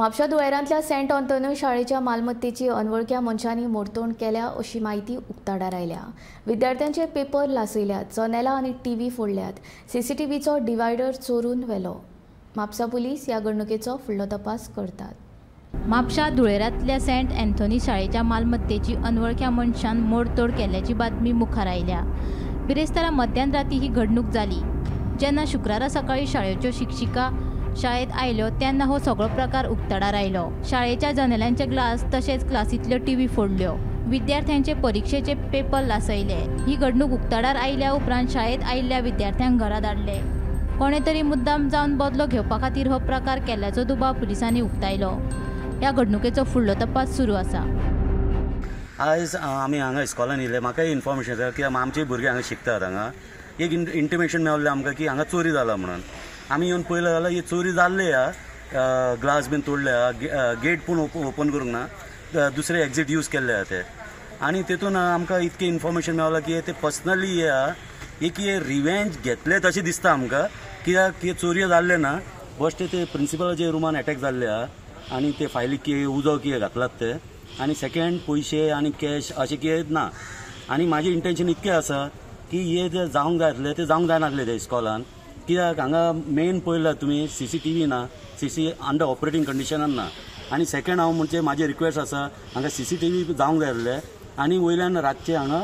म्हापशा धुळेरांतल्या सेंट अंतोनी शाळेच्या मालमत्तेची अनवळख्या मनशांनी मोडतोड केल्या अशी म्हायती उक्ताडार आयल्या. विद्यार्थ्यांचे पेपर लासयल्यात, जनेलां आनी टीव्ही फोडल्यात, सीसीटीव्हीचो डिवायडर चोरून व्हेलो. म्हापसा पुलीस ह्या घडणुकेचो फुडलो तपास करतात. म्हापशा धुळेरांतल्या सेंट अँथोनी शाळेच्या मालमत्तेची अनवळख्या मनशान मोडतोड केल्ल्याची बातमी मुखार आयल्या. बिरेस्तारा मध्यान राती ही घडणूक जाली. जेन्ना शुक्रारा सकाळी शाळेच्यो शिक्षिका शाळेत आयल्यो तेन्ना हो सगळो प्रकार उक्ताडार आयलो. शाळेच्या जनेलांचे ग्लास तशेंच क्लासींतल्यो टीव्ही फोडल्यो, विद्यार्थ्यांचे परिक्षेचे पेपर लासयले. ही घडणूक उक्ताडार आयल्या उपरांत शाळेत आयिल्ल्या विद्यार्थ्यांक घरा धाडले. कोणे तरी मुद्दाम जावन बदलो घेवपा खातीर हो प्रकार केल्ल्याचो दुबाव पुलिसांनी उक्तायलो. ह्या घडणुकेचो फुडलो तपास सुरू आसा. आयज आमी हांगा इस्कॉलान येयले. म्हाकाय इन्फॉर्मेशन जालें की आमचे भुरगे हांगा शिकतात. हांगा एक इंटिमेशन मेळ्ळें आमकां की हांगा चोरी जाला म्हणून. आमी येवन पळयलें जाल्यार ही चोरी जाल्ली आहा. ग्लास बीन तोडले आहा, गेट पूण ओपन करूंक ना, दुसरे एक्झीट यूज केल्ले आहा ते. आनी तेतून आमकां इतकें इन्फॉर्मेशन मेळ्ळां की ते पर्सनली हे आहा, एक हे रिवेंज घेतले तशें दिसता आमकां. कित्याक की चोरयो जाल्ले ना, बश्टे ते प्रिंसिपलाचे रुमान एटॅक जाल्ले आहा आनी ते फायली की उजो कितें घातलात ते. आनी सेकेंड पयशे आनी कॅश अशें कितें ना. आनी म्हाजें इंटेन्शन इतकें आसा की हे जे जावंक जाय आसलें ते जावंक जायनासलें ते इस्कॉलान. कित्याक हांगा मेन पळयला तुमी सीसीटीव्ही ना, सीसी अंडर ऑपरेटींग कंडिशनान ना. आनी सेकेंड हांव म्हणजे म्हाजें रिक्वेस्ट आसा हांगा सीसीटीव्ही जावंक जाय आसलें आनी वयल्यान रातचें हांगा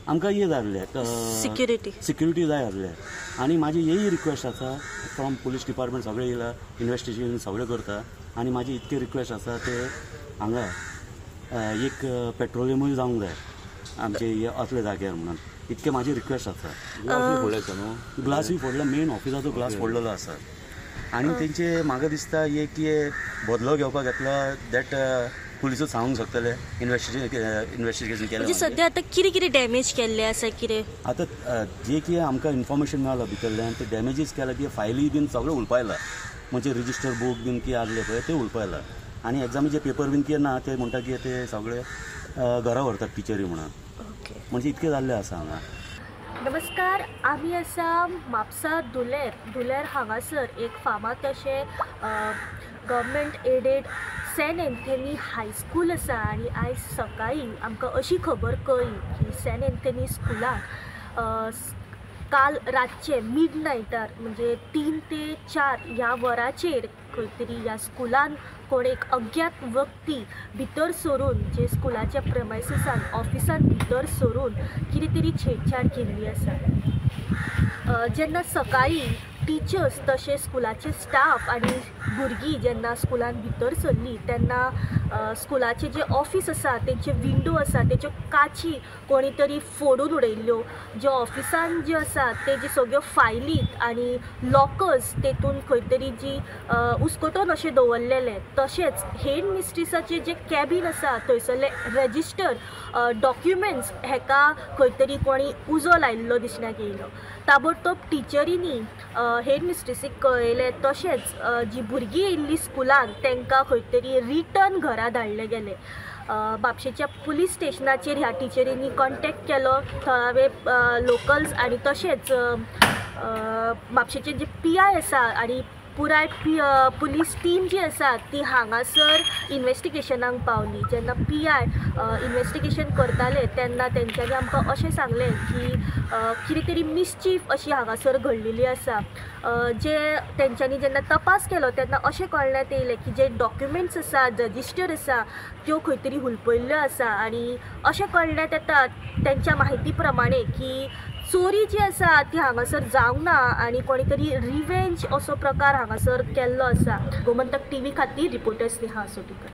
आमकां हें जाय आसलें, सिक्युरिटी जाय आसलें. आनी म्हाजी हेय रिक्वेस्ट आसा फ्रॉम पुलीस डिपार्टमेंट सगळें येयला, इन्वेस्टिगेशन सगळें करता. आनी म्हाजी इतकी रिक्वेस्ट आसा ते हांगा एक पेट्रोलियमूय जावंक जाय आमचे असले जाग्यार म्हणून, इतके म्हाजी रिक्वेस्ट आसा. ग्लासूय फोडला, मेन ऑफिसाचो ग्लास फोडलेलो आसा. आनी तेंचे म्हाका दिसता एक बदलो घेवपाक घेतला that पुलिसूच सांगूंक शकतले इन्वेस्टिगेशन केलें. म्हणजे सद्या आतां कितें कितें डॅमेज केल्लें आसा कितें? आतां जे कितें आमकां इन्फॉर्मेशन मेळ्ळां भितरल्यान ते डॅमेजीस केला की फायली बीन सगळें उलपायला, म्हणजे रजिस्टर बूक बीन कितें आसले पळय ते उलपायला. आनी एग्जामीचे पेपर बीन कितें ना ते म्हणटा की ते सगळे घरा व्हरतात टिचरी म्हणून. म्हणजे इतकें जाल्लें आसा हांगा. नमस्कार, आमी आसा म्हापसा धुलेर. धुलेर हांगासर एक फामाद अशें government aided Saint Anthony high school आसा. आनी आयज सकाळीं आमकां अशी खबर कळ्ळी की सेंट एंथनी स्कुलान काल रातचें मिड नायटार म्हणजे 3 ते 4 ह्या वराचेर खंय तरी ह्या स्कुलान कोण एक अज्ञात व्यक्ती भितर सरून जे स्कुलाच्या प्रमायसिसान ऑफिसान भितर सरून कितें तरी छेडछाड केल्ली आसा. जेन्ना सकाळीं टिचर्स तशें स्कुलाचे स्टाफ आनी भुरगीं जेन्ना स्कुलान भितर सरलीं तेन्ना स्कुलाचें जें ऑफीस आसा तेंचे विंडो आसा तेच्यो काची कोणी तरी फोडून उडयल्ल्यो. जे ऑफिसान जे आसा ते जे सगळ्यो फायली आनी लॉकर्स तेतून खंय तरी जी उस्कटोन अशें दवरलेलें. तशेंच हेड मिस्ट्रिसाचें जें कॅबीन आसा थंयसरले रजिस्टर डॉक्युमेंट्स हेका खंय तरी कोणी उजो लायिल्लो दिसण्याक येयलो. ताबडतोब टिचरींनी हेड मिस्ट्रिसीक कळयलें. तशेंच जी भुरगीं येयल्लीं स्कुलान तांकां खंय तरी रिटर्न घरा धाडले गेले. म्हापशेच्या पुलीस स्टेशनाचेर ह्या टिचरींनी कॉन्टेक्ट केलो थळावे लोकल्स आनी तशेंच म्हापशेचे जे पी I आसा आनी पुराय पुलीस टीम जी आसा ती हांगासर इन्वेस्टिगेशनाक पावली. जेन्ना पी I investigation करताले तेन्ना तेंच्यांनी आमकां अशें सांगलें की कितें तरी मिसचीफ अशी हांगासर घडलेली आसा. जे तेंच्यांनी जेन्ना तपास केलो तेन्ना अशें कळण्यात येयलें की जे डॉक्युमेंट्स आसा रजिस्टर आसा त्यो खंय तरी हुलपयल्ल्यो आसा. आनी अशें कळण्यात येता तेंच्या म्हायती प्रमाणे की चोरी जी आसा ती हांगासर जावंक ना आनी कोणी तरी रिवेंज असो प्रकार हांगासर केल्लो आसा. गोमंतक टीव्ही खातीर रिपोर्टर स्नेहा आसोटीकर.